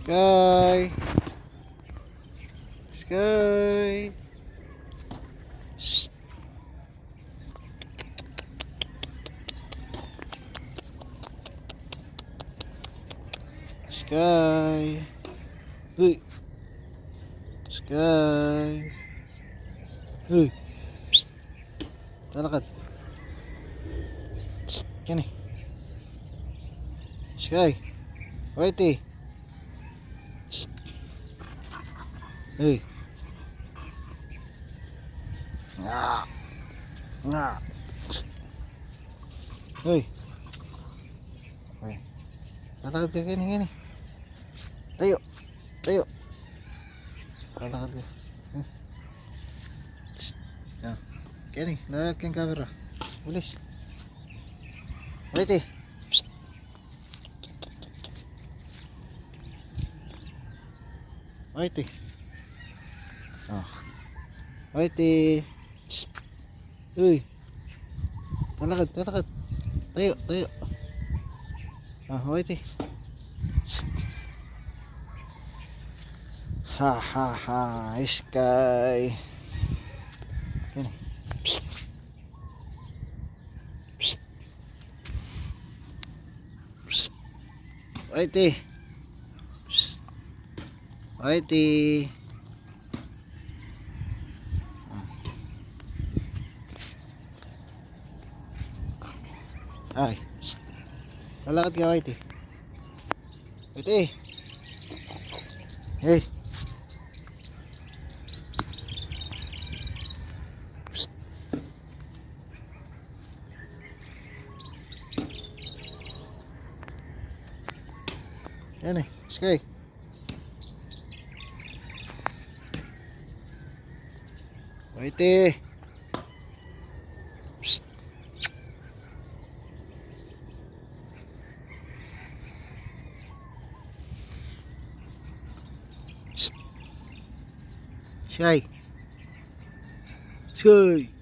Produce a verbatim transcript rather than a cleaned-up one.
Sky. Sky. Shh. Sky. Uy. Sky. Uy. Psst. Talakad. Psst. Keni. Sky. Whitey. Psst. Uy. Nga. Nga. Psst. Uy. Uy. Talakad ka, keni, keni. Tayo. Tayo. Talakad ka. Hmm. Psst. Yan. Keni, lawag keng camera. Bilis. Whitey. Psst. Whitey. Oh. Whitey. Psst. Uy. Talakad, talakad. Tayo, tayo. Ah, Whitey. Psst. Ha, ha, ha. Sky. Keni. Psst. Psst. Psst. Whitey. Psst. Whitey. Ay. Psst. Lalakad ka, Whitey. Whitey. Hey. Psst. Yan e, Sky. Whitey. Psst. Psst. Sky. Sky.